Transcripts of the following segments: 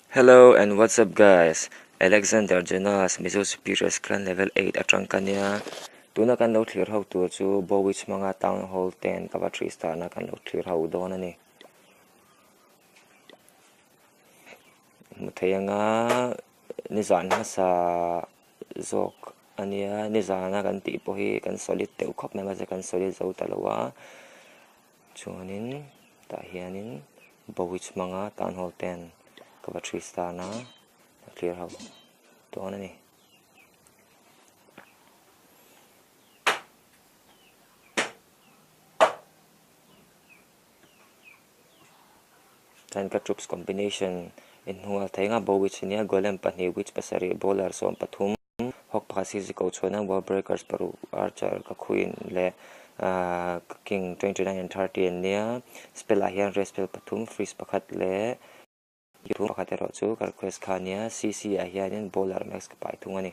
Hello and what's up guys Alexander Jonas Mizo Superiors Clan level 8 atang ka nia tuna kan lo thlir ho tur chu Bowitch hmanga Town Hall 10 ka va three star na kan lo thlir ho dawn a ni hmu thei anga nizan hmasa zawk a nia nizana kan tih pawh hi kan solid deuh khawp mai mahse kan solid zo ta lo a. Chuanin tah hianin bawih hmanga town hall ten ka va three star a a clear ho dawn a ni. Chuan ka troops combination inhnung a thei anga bawih ania golem pahnih witch pasarih bowler 13. Hawk pakhat sisi ko chhuahna wall breakers paruk archer ka queen leh ahh ka king 29 and 30 an nia spell ah hian red spell pathum freeze pakhat leh pakhat erawh chu ka request kha a nia cc ah hianin bowler max ka pai thung a ni.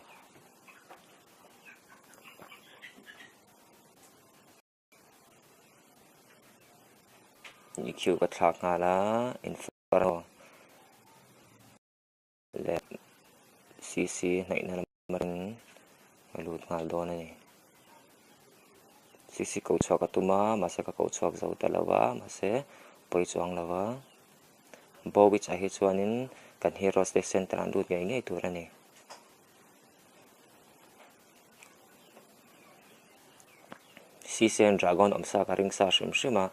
Eq ka thlak nghal a inferno. Leh cc hnaihna lam atangin a lut nghal dawn a ni. Cc ko chhuak a tum a mahse ka ko chhuak zo ta lo va mahse pawi chuang lo va. Bowitch ah hi chuanin kan heroes te center ah an lut ngei ngei tur a ni. Cc and dragon awmsa ka ring sa hrim hrim a.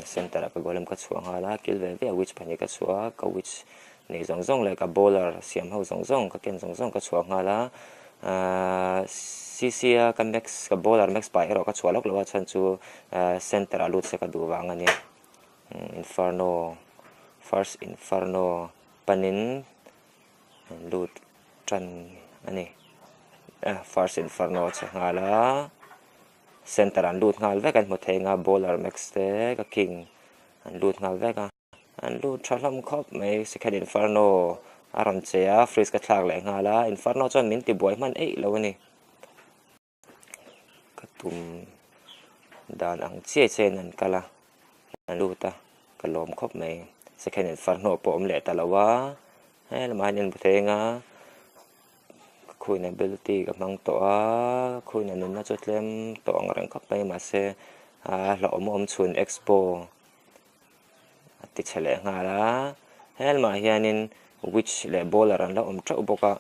Center ah ka golem ka chhuah nghal a kil ve ve a witch pahnih ka chhuah a ka witch nei zawng zawng leh ka bowler siam ho zawng zawng ka ken zawng zawng ka chhuah nghal a ahh cc a ka max ka bowler max pai erawh ka chhuah lawk lo a chhan chu ahh center ah lut se ka duh vang a nia inferno first inferno panin an lut tan a ni first inferno a chhe nghal a. Center an lut nghal vek a an hmu thei anga bowler max te ka king an lut nghal vek a an lut tha hlawm khawp mai second inferno a rawn che a freeze ka thlak leh nghal a inferno chuan min ti buai hman eih lo a ni ka tum dan ang chiah chiahin an kal a an lut a ka lawm khawp mai second inferno pawh a awm leh ta lo a helamah hian an hmu thei anga. Ka khuin ability ka hmang tawh a, ka khuin a nunna chu tlem tawh ang reng khawp mai mahse a hlauhawm awm chhun expo a ti chhe leh nghal a helmah hianin witch leh bowler an la awm teuh bawk a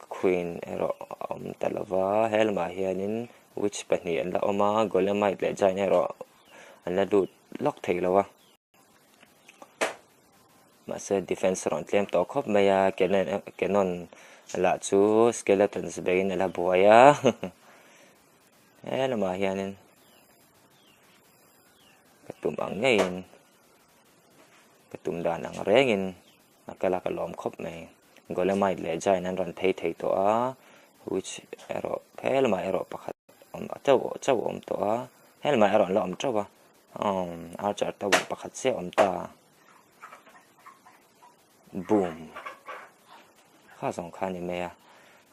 ka khuin erawh a awm ta lo va helmah hianin witch pahnih an la awm a golemite leh giant erawh an la lut lawk thei lo a. Mahse defense rawn tlem tawh khawp mai a cannon lah chu skeletons beiin a la buai a he lamah hianin ka tum ang ngeiin ka tum dan ang rengin a kal a ka lawm khawp mai golemite leh giant an rawn phei thei tawh a which erawh he lamah erawh pakhat awm chauh a awm tawh a he lamah erawh an la awm teuh a. Umm archer tower pakhat chiah a awm ta boom kha zawng kha a ni mai a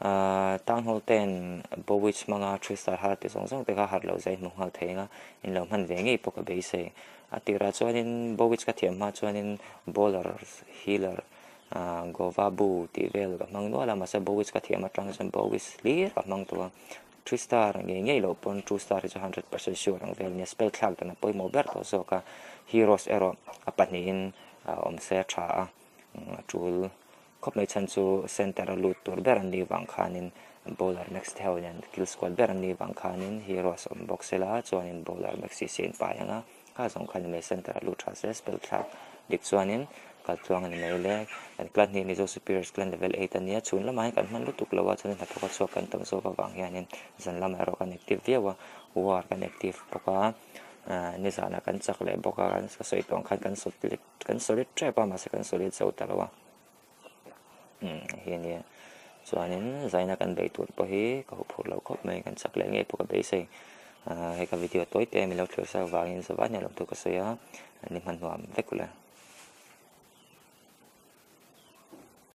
ahh town hall ten bowitch hmanga three star har tih zawng zawng te kha harh loh zai hmu nghal thei ang a in lo hman ve ngei pawh ka beisei a tirah chuanin bowitch ka thiam hma chuanin bowler healer ahh gova bu tih vel ka hmang nual a mahse bowitch ka thiam atang chuan bowitch hlir ka hmang tawh a. Three star ngei ngei loh pawn two star hi chu 100% sure ang vel ania spell thlak dan a pawimawh ber tawh zawk a heroes erawh a pahnihin a awm se a tha a a tul khawp mai chhan chu center a lut tur ber an nih vang khanin bowler max te ho hian kill squad ber an nih vang khanin heroes awm bawk sela chuanin bowler max hi se inpai ang a. Kha zawng kha ni mai center ah lut tha se spell thlak dik chuanin kal tluang a ni mai le kan clan hi Mizo Superiors clan level 8 a nia chhun lamah hian kan hman lutuk lo a chuanin hnathawk a chhuak kan tam zawk avang hianin zan lamah erawh kan active viau a war kan active bawk a ah nizanah kan chak leh bawk a ka sawi tawh ang khan kan solid kan solid tep a mahse kan solid zo ta lo a. Umm hei a nia chuanin zaina kan beih tur pawh hi ka huphurh loh khawp mai kan chak leh ngei pawh ka beisei ahh hei ka video tawi te min lo thlir sak vangin zavai hnial awm tur ka sawi a ni hmanhnuam vek ula.